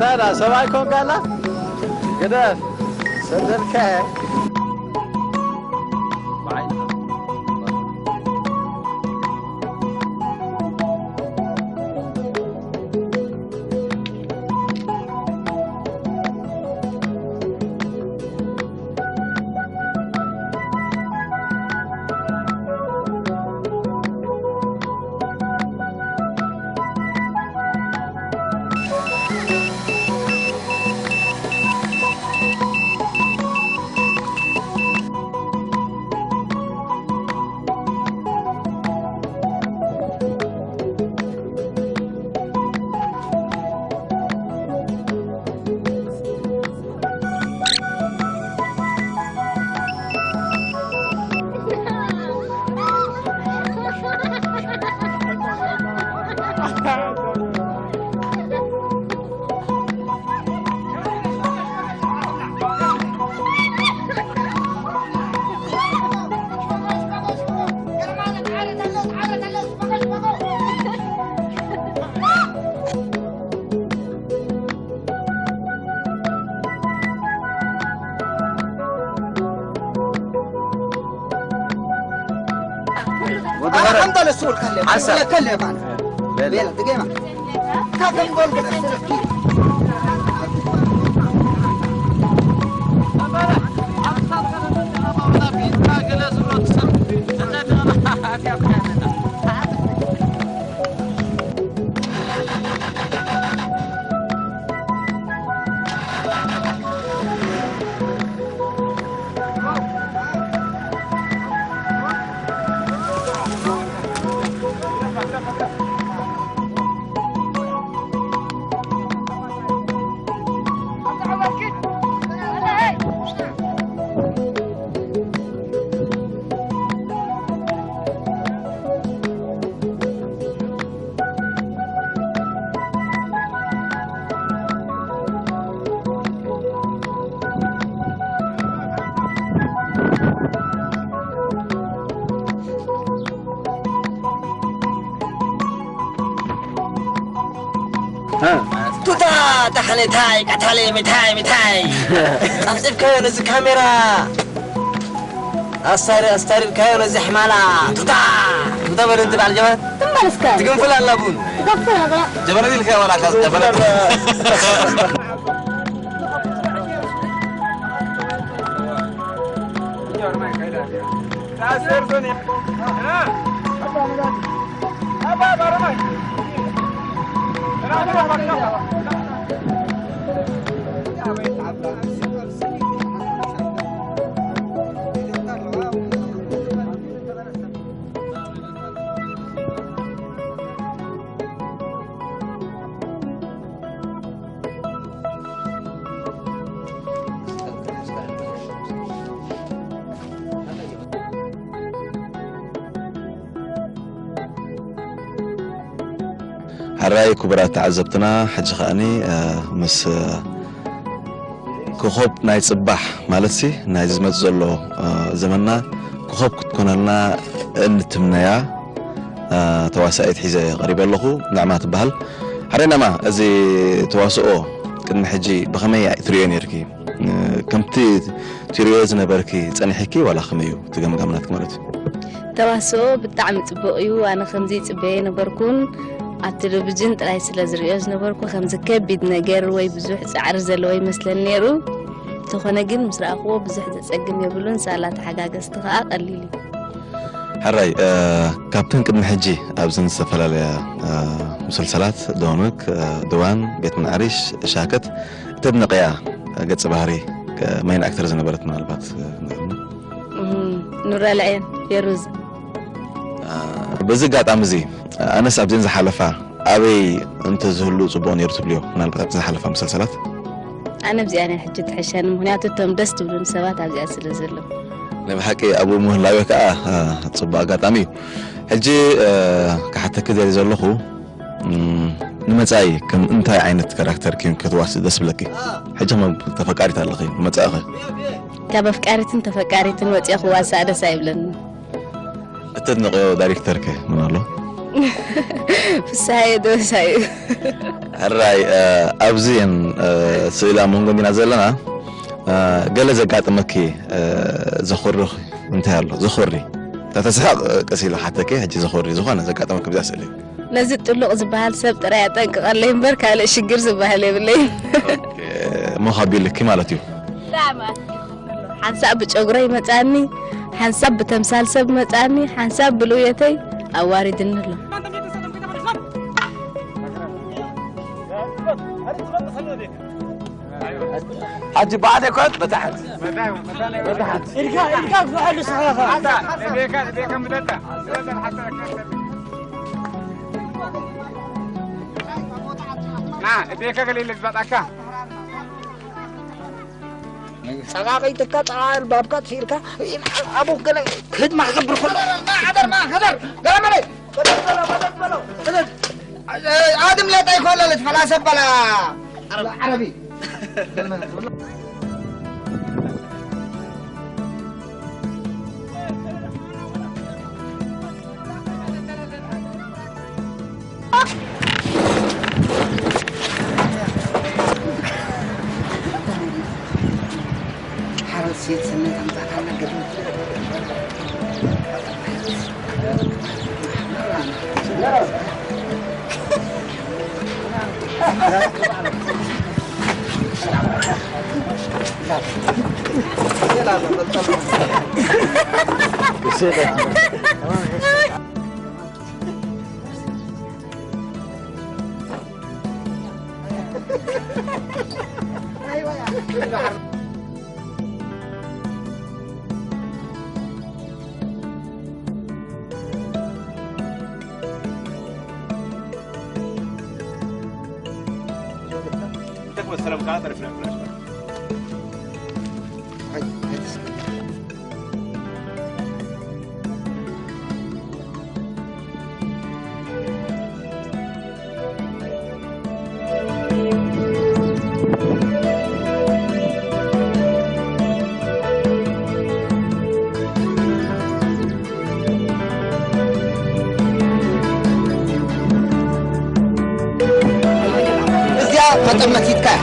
ታዲያ ሰብኣይ ኮንካ ኣላ? ግደፍ። ሰደልካ። ወደ ኧረ ኸረ- ከምታ ለሱ ወልካለ፣ ዓሳ። ወልካለ ማለት። በል። ቤላ፣ ትገማ። ካተም ጎል ገና ስለኪ። ቱታ ታሕለ ታይ ቀታለ ምታይ ምታይ ጸፍጺፍካዮ ነዚ ካሜራ ኣስታሪ ኣስታሪርካዮ ነዚ ሕማላ ቱታ ቱታ በለ እንት በዓል ጀበል ትም በል እስከ ትግንፍል ኣላ ቡን ትገፍል ኣላ ጀበል ኢልካ ዋላ ካዝ ጀበል ሕራይ ክቡራት ተዓዘብትና፣ ሕጂ ከኣኒ፣ እ፣ ምስ፣ እ፣ ኮኾብ ናይ ጽባሕ ማለትሲ ናይዚ ዝመጽእ ዘሎ፣ እ፣ ዘመንና ኮኾብ ክትኮነልና እንትምነያ፣ እ፣ ተዋሳኢት ሒዘ ቀሪበ ኣለኹ። ንዕማ ትበሃል። ሕራይ ንዕማ፣ እዚ ተዋስኦ ቅድሚ ሕጂ ብኸመይ ትርእዮ ነይርኪ? እ፣ ከምቲ ትርእዮ ዝነበርኪ ጸኒሕኪ ዋላ ከመይ እዩ እቲ ገምጋም ናትኪ ማለት እዩ? ተዋስኦ ብጣዕሚ ጽቡቕ እዩ። ኣነ ከምዚ ይጽበዮ ኣይነበርኩን። ኣብ ቴሌቪዥን ጥራይ ስለ ዝርእዮ ዝነበርኩ ከምዚ ከቢድ ነገር ወይ ብዙሕ ጻዕሪ ዘለዎ ይመስለኒ ነይሩ። እንተኾነ ግን ምስ ረኣኽዎ ብዙሕ ዘጸግም የብሉን። ሳላ ተሓጋገዝቲ ከኣ ቀሊል እዩ። ሕራይ፣ እ፣ ካብተን ቅድሚ ሕጂ ኣብዘን ዝተፈላለያ፣ እ፣ ሙሰልሰላት፣ ዶንክ፣ እ፣ ድዋን፣ ቤት መናዕሪሽ፣ ሻከት፣ እተድንቕያ ገጸ ባህሪ፣ ከ-፣ ሜን ኣክተር ዝነበረት ምናልባት፣ እ፣ ንገርና። እም፣ ኑራ ልዕየን፣ ፌሩዝ። እ፣ በዚ ኣጋጣሚ እዚ፣ ኣነስ ኣብዘን ዝሓለፋ ኣበይ እንተዝህሉ ጽቡቕ ነይሩ ትብልዮ? ምናልባት ኣብቲ ዝሓለፋ መሰልሰላት? ኣነ ኣብዚኣ ናይ ሕጂ ትሕሸኒ፣ ምኽንያቱ እቶም ደስ ትብሉኒ ሰባት ኣብዚኣ ስለ ዘለዉ። ናይ ብሓቂ ኣብኡ ምህላወ ከኣ፣ እ፣ ጽቡቕ ኣጋጣሚ እዩ። ሕጂ፣ እ፣ ክሓተኪ ደልየ ዘለኹ፣ እም፣ ንመጻኢ ከም እንታይ ዓይነት ካራክተር ኪን ክትዋስእ ደስ ብለኪ? ሕጂ ከም ተፈቃሪት ኣለኺ፣ ንመጻኢኸ? ካብ ኣፍቃሪትን ተፈቃሪትን ወፂኦ ክዋሳእ ደስ ኣይብለኒ። እተድንቕዮ ዳይሬክተር ከ መን ኣሎ? ፍስሃየ ደበሳዩ። ሕራይ ኣብዚ እየን ስእላ መንጎ እንዲና ዘለና። ገለ ዘጋጠመኪ ዘኹርኽ እንታይ ኣሎ? ዘኹሪ ተተስሓቕ ቀስ ኢለ ሓተኪ። ሕጂ ዘኹሪ ዝኾነ ዘጋጠመኪ ብዛ ስእሊ ነዚ ጥሉቕ ዝበሃል ሰብ ጥራይ ኣጠንቅቐለይ እምበር ካልእ ሽግር ዝበሃል የብለይን። ሞኻቢልኪ ማለት እዩ። ሓንሳብ ብጨጉረይ መጻኒ፣ ሓንሳብ ብተምሳል ሰብ መጻኒ፣ ሓንሳብ ብልውየተይ ኣዋሪድኒ ኣሎ። حجي بعد كنت بتحت بتحت إلقاء إلقاء في حل سخافة ና እቤካ ገለ ኢለ ዝበጣካ ጸቃቂትካ ጸዓ ኣልባብካ ትስኢልካ ኣቦክ ገለ ክድማ ክገብር ከሎ ሓደር ማ ሕደር ገለ መለ ኣድም ሌጣ ይኮለለት ፈላሰ በላ ዓረቢ ሓረስየት ሰናይት ኣምጻእካና ገርም እዚኣ መጠመቲትካ እያ።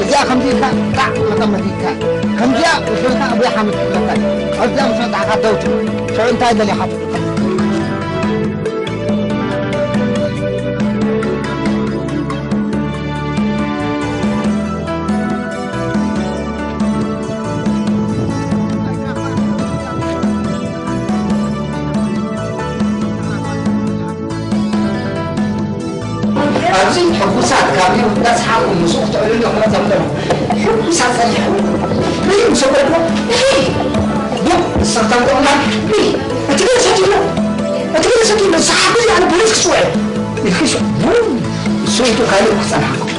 እዚኣ ከምዚ ኢልካ ጣዕ መጠመቲትካ እያ። ከምዚኣ ውሽንካ ኣብያ ሓመድ ትብለካ እያ። ኣብዚኣ ምስ መጣዕካ ደው ትብል። ሽዑ እንታይ ደሊኻ ትብል? ኣብዚ ሕጉሳት ካብ እንዳስሓቑ ምስኡ ክተዕልሉ ኩነቶም ኣለዉ። ሕጉሳት ጸኒሑ ብይ ምስ በልዎ፣ እሂ! ቡቕ ንስኽታን ቆቕላን ብይ! እቲ ገለ ሰትዩ ኣሎ! እቲ ገለ ሰትዩ ኣሎ! ዝሓግዝ ኣነ ፖሊስ ክጽውዕ እየ! ኢልኪ ሽዑ ቡም! ንሱ ኢቱ ካልእ ክጸንሓኩም።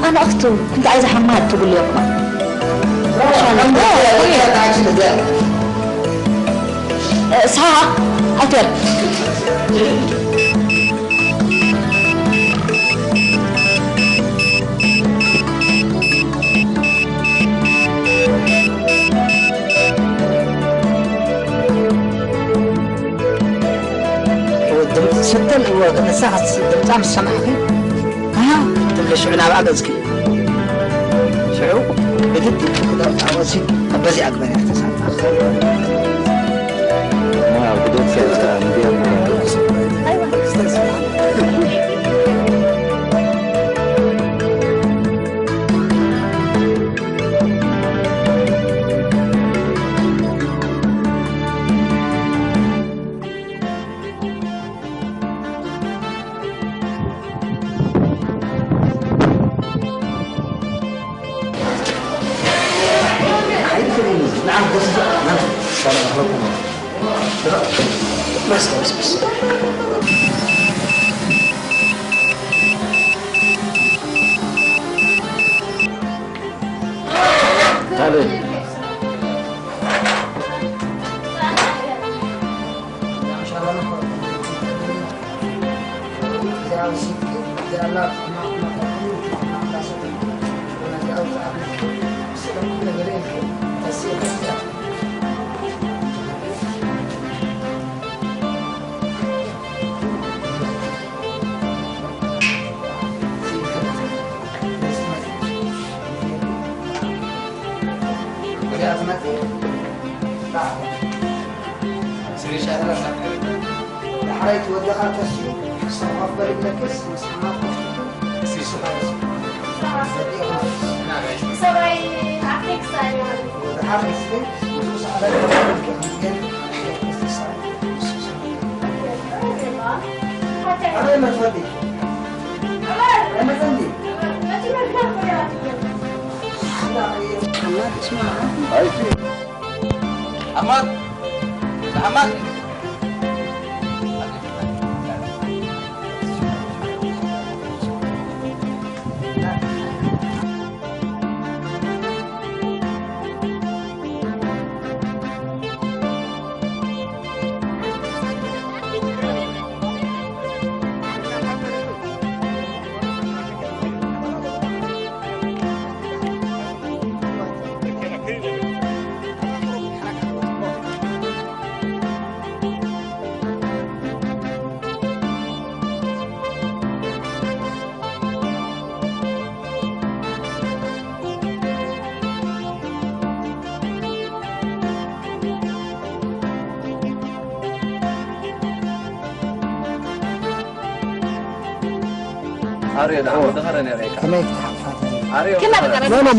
ኣናእኽቱ እንታይ ዝሓማ ትብሉ እኮ ሳሃ ኣተር ድምፂ ሰተን እወ ንሳ ድምፃ ምስ ሰማዕኺ ኣሃ ትብሊ ሽዑ ናብኣ ገፅኪ ሽዑ ብድድ ኢልኪ ክዳውንቲ ኣወፂ ኣብ በዚኣ ግበሪ ተሳልጣ ኣብ ግደት ሚድያ ዳሕራይ ትወደኻ ተስዩ ክሰብ በል ይብለክስ ምስ ሓማት ሰብኣይ ኣፍሪክስ ኣይዋን ሓሪስ ግን ንሱ ሰዕረ ኣማት ኣማት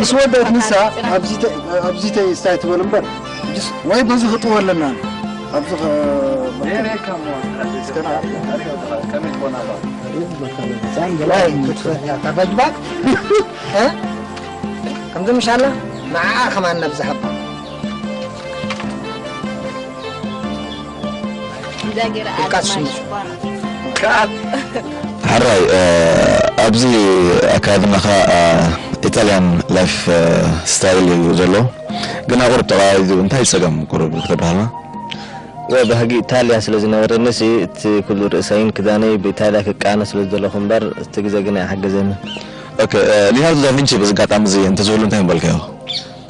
ምስ ወደት ንሳ ኣብዚ ተይ ስታይ ትበል እምበር ወይ በዚ ክጥወ ኣለና ኣብዚ ከምዚ ምሻላ ንዓኣ ከማን ነብዝሓባ ሕራይ ኣብዚ ኣካባቢና ከ ኢጣልያን ላይፍ ስታይል እዩ ዘሎ ግን ኣቁርብ ተቃራሪቱ እንታይ ጸገም ቁርብ ክተብርሃልና ወ ባህጊ ኢጣልያ ስለ ዝነበረኒ ሲ እቲ ኩሉ ርእሰይን ክዳነይ ብኢጣልያ ክቃነ ስለ ዝደለኹ እምበር እቲ ግዜ ግን ኣይሓገዘኒ ኦኬ ሊናርዶ ዳቪንቺ በዚ ኣጋጣሚ እዚ እንተዝህሉ እንታይ ምበልካዮ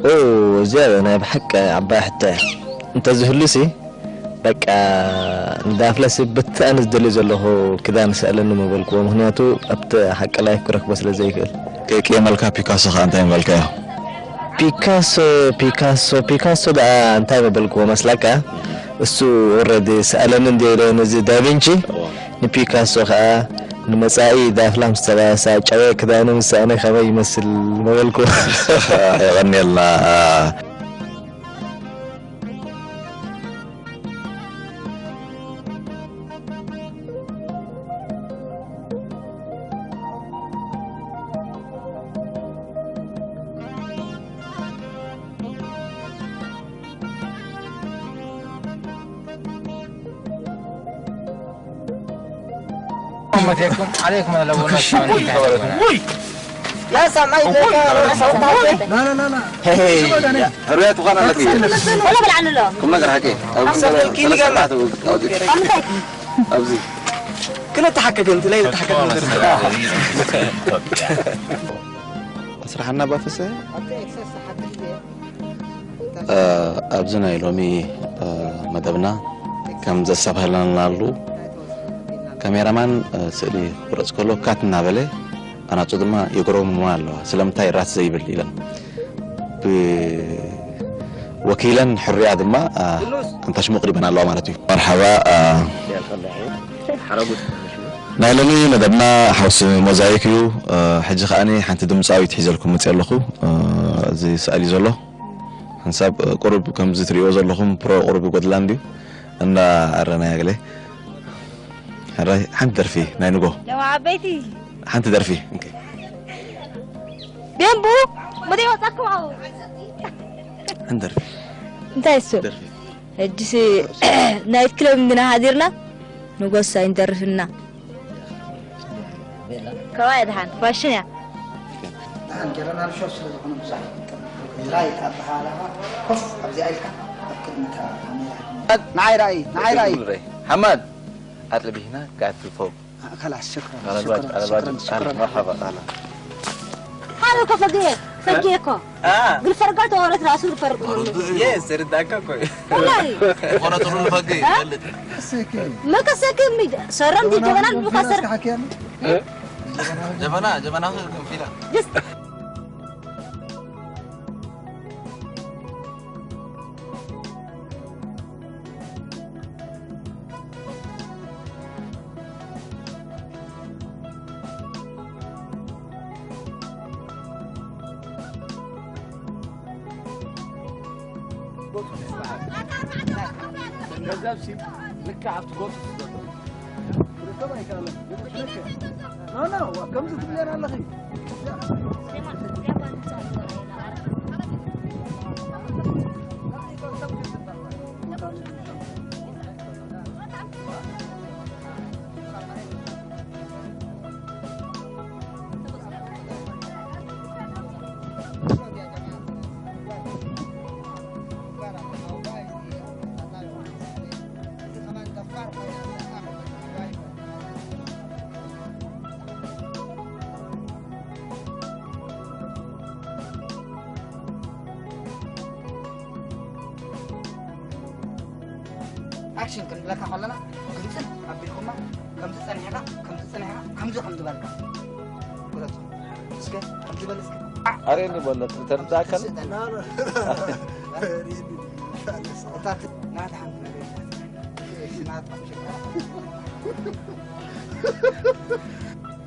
ኦ እዚኣ ናይ ብሓቂ ዓባይ ሕቶ እያ እንተዝህሉ ሲ በቃ ንዳፍለሲ ብቲ ኣነ ዝደልዮ ዘለኹ ክዳን ስኣለኒ ምበልክዎ ምክንያቱ ኣብቲ ሓቂ ላይፍ ክረክቦ ስለ ዘይክእል ቂየመልካ ፒካሶ ከዓ እንታይ ምበልካዮ ፒካሶ ፒካሶ ፒካሶ ደኣ እንታይ ምበልክዎ መስለካ እሱ ኦረዲ ስኣለኒ እንደ ኢለ ነዚ ዳቪንቺ ንፒካሶ ከዓ ንመጻኢ ዳፍላ ምስ ተባእሳ ጨወ ክዳኑ ምስ ሰኣነ ከመይ ይመስል ምበልክዎ የቐንየልና عليكم عليكم هلا والله لا سامعي لا لا لا لا حريات وخانا لك ولا بلعن له كم نقر حكي أبزي أبزي كلا تحكى قلت لي تحكى ስራሕና ባፈሰ ኣብዚ ናይ ሎሚ መደብና ከም ዘሰብህለናሉ ካሜራማን ስእሊ ክቁረፅ ከሎ ካት እናበለ ኣናፁ ድማ የጎረምዋ ኣለዋ ስለምንታይ ራት ዘይብል ኢለን ወኪለን ሕሩያ ድማ ኣንታ ሽሙ ኣቕሪበን ኣለዋ ማለት እዩ መርሓባ ናይ ሎሚ መደብና ሓውሲ ሞዛይክ እዩ ሕጂ ከዓኒ ሓንቲ ድምፃዊት ሒዘልኩም መፅእ ኣለኹ እዚ ስእሊ ዘሎ ሓንሳብ ቁሩብ ከምዚ ትሪእዎ ዘለኹም ፕሮ ቁሩብ ይጎድላ እንድዩ እንዳ ኣረናያ ገለ ሕራይ ሓንቲ ደርፊ ናይ ንጎ ለዋ ዓበይቲ ሓንቲ ደርፊ እንከ ደንቡ ምደ ይወጣኩም ዓው ሓንቲ ደርፊ እንታይ እሱ? ደርፊ። ሕጂስ ናይት ክለብ እንድና ሃዲርና ንጎሳ ይንደርፍና። ከዋይ ድሓን ፋሽን እያ። ንዓን ጀረናል ሾው ስለ ዝኾነ ብዙሕ ኣይፈልጥን። ትራይ ካብ በሃላኻ ኮፍ ኣብዚኣ ኢልካ ኣብ ቅድሚ እታ ካሜራ። ንዓይ ርኣይ፣ ንዓይ ርኣይ። ሓማድ ኣጥቢህና ካትፎ። خلاص، شكرًا، شكرًا، شكرًا، شكرًا. مرحبا، أهلًا. هذا كفقيه، فقيكو. آه. قل فرقات وأنا راسو الفرق. يس، رد أكاكو. والله. أنا تقول فقيه، ها؟ ما كسكي ميد. سرم دي جبنا المكسر. جبنا، جبنا فيلا. Just ገንዘብ ሲም ልክዕ ኣብቲ ጎቱ ዝዘሎ ክርከብ ኣይከኣለን። ኖ፣ ኖ፣ ከምዚ ትብለና ኣለኺ። ኣክሽን ክንብለካ ከለና ግልጽን ኣቢልኩማ፣ ከምዚ ጸኒሕካ፣ ከምዚ ጸኒሕካ፣ ከምዚ ከም ዝበልካ። ግለጹ። እስከ ከምዚ በል እስከ። ኣርእየኒ በሎ፣ ተረዳእካኒ? እታ ት-፣ ናታ ሓንቲ ነገር እያ። ናታ ሽግራ።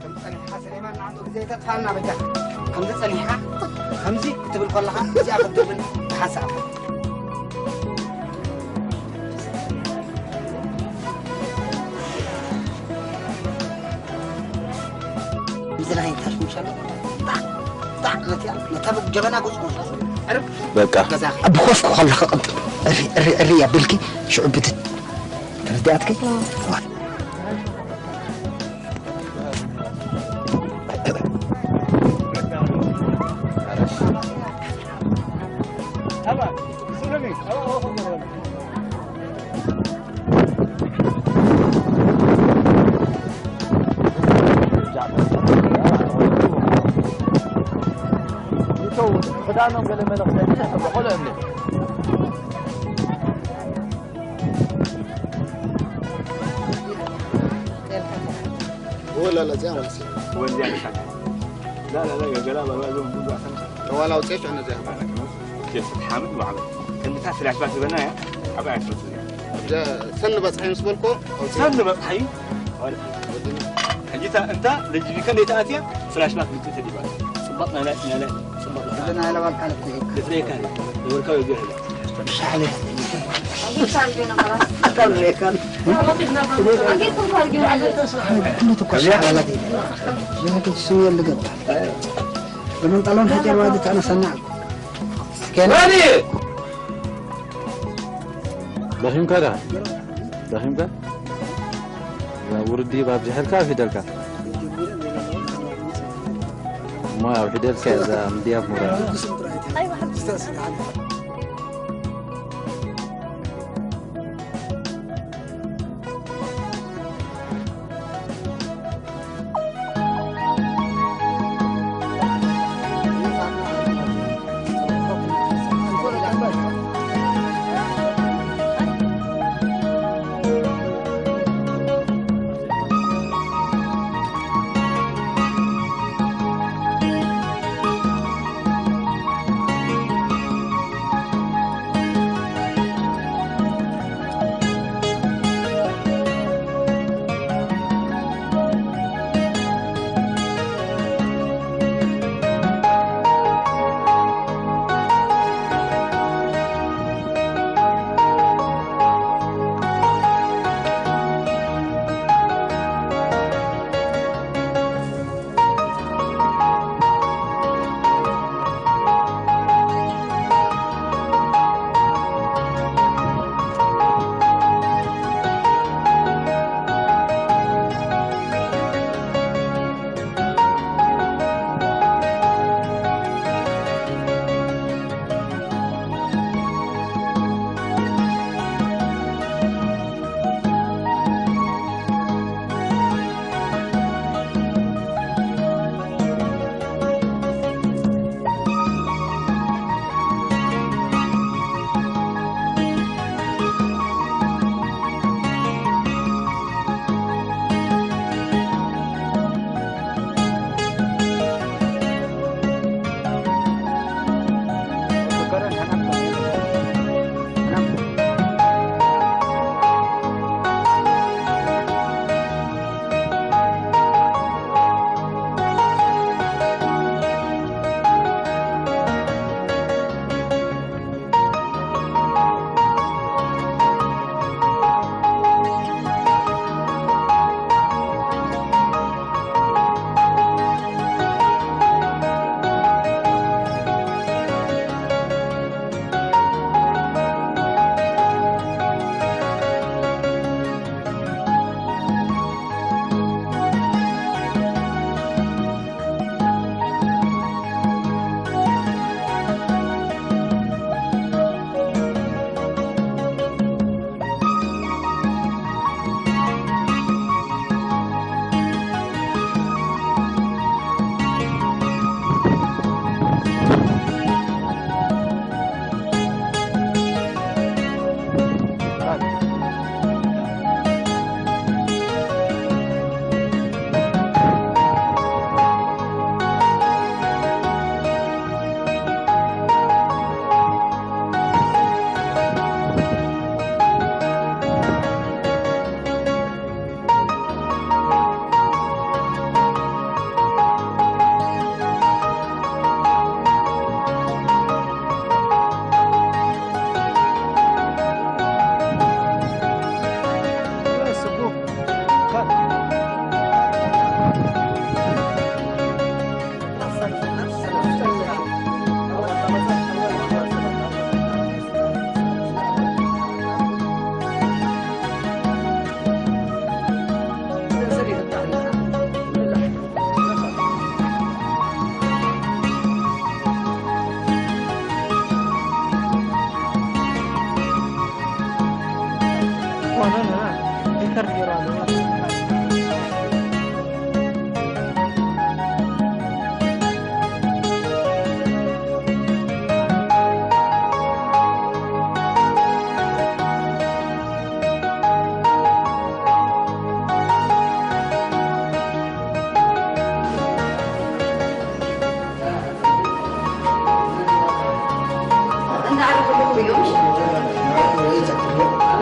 ከምዚ ጸኒሕካ ሰሌማን፣ ንዓንዱ ግዜ ተጥፋና በጃ። ከምዚ ጸኒሕካ፣ ከምዚ ክትብል ከለኻ፣ እዚኣ ክትብል ተሓሳብ። ከምዚ ናይ ታሽ ምሻሎ። ጣዕ፣ ጣዕ፣ ነቲኣ፣ ነታ ጀበና ጉጽ፣ ጉጽ፣ ጉጽ። ዕርብ። በቃ። ገዛኻ። ኣብ ኮፍ ከለኻ ቅንጥብ። እሪ፣ እሪ፣ እሪ ኣቢልኪ፣ ሽዑ ብትት። ተረዲኣትኪ? ክዳኖም ገለ መለ ክሰድድ ተብሎ ቆልዑ እምኒ። ወላ ላ እዚኣ ማለት እዩ። ወንዚያ ንሻት። ላ፣ ላ፣ ላ፣ ገላ፣ ባባ፣ ዞም፣ ቡንዱ፣ ኣሰምሳ። ጠዋላ ኣውፅኤ ሽዑ ነዚኣ። ኦኬ፣ ስቲ ሓምድ በዓል። ከምታ ፍላሽ ባክ ዝበልና እያ። ዓባይ ኣይትመስል እያ። ደ-፣ ሰኒ በፅሐ ምስ በልኮ፣ ኣውፅኤ። ሰኒ በፅሐ እዩ። ወላ። ሕጂ እታ፣ እንታ ልጅ ከመይ ተኣትያ? ፍላሽ ባክ ምጭ ተዲባ። ፅባቕ ናይ፣ ናይ፣ ናይ፣ ፅባቕ ናይ። እዚ ናይ ለባል ካልእ እኮ እዩ። ልፍለካ እዩ። ለበልካዊ እዩ። ብሻዕሊ። ኩሉ ትኮሽ ሓላላት እዩ። ዝመቱ ስም የለ ገባ። በመንጣሎን ሀጀር ዋዲ ተነሰና። ከና ደኺምካ ዳ? ደኺምካ? እዛ ውርዲ ባብ ዝሕልካ ፊደልካ። እሞ ኣብ ፊደልካ እዛ ምድያብ ሙራ።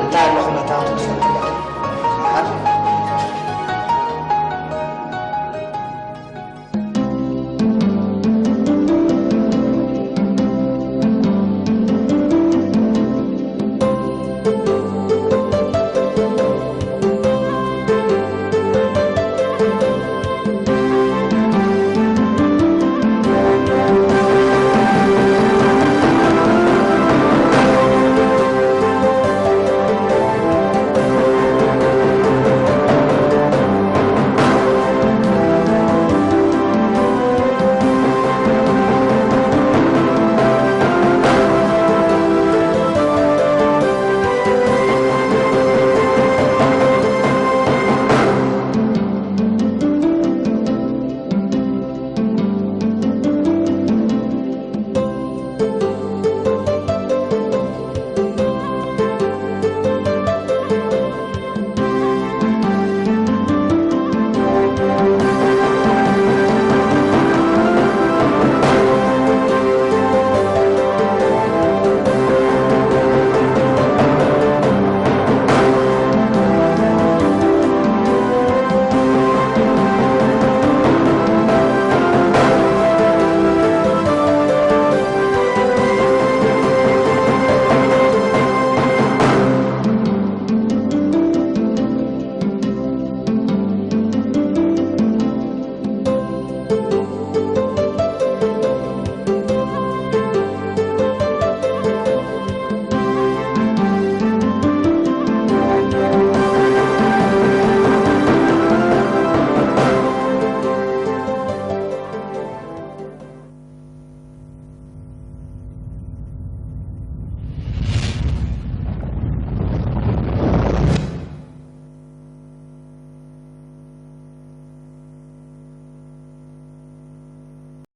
እንታይ ኣሎ ኩነታቱ?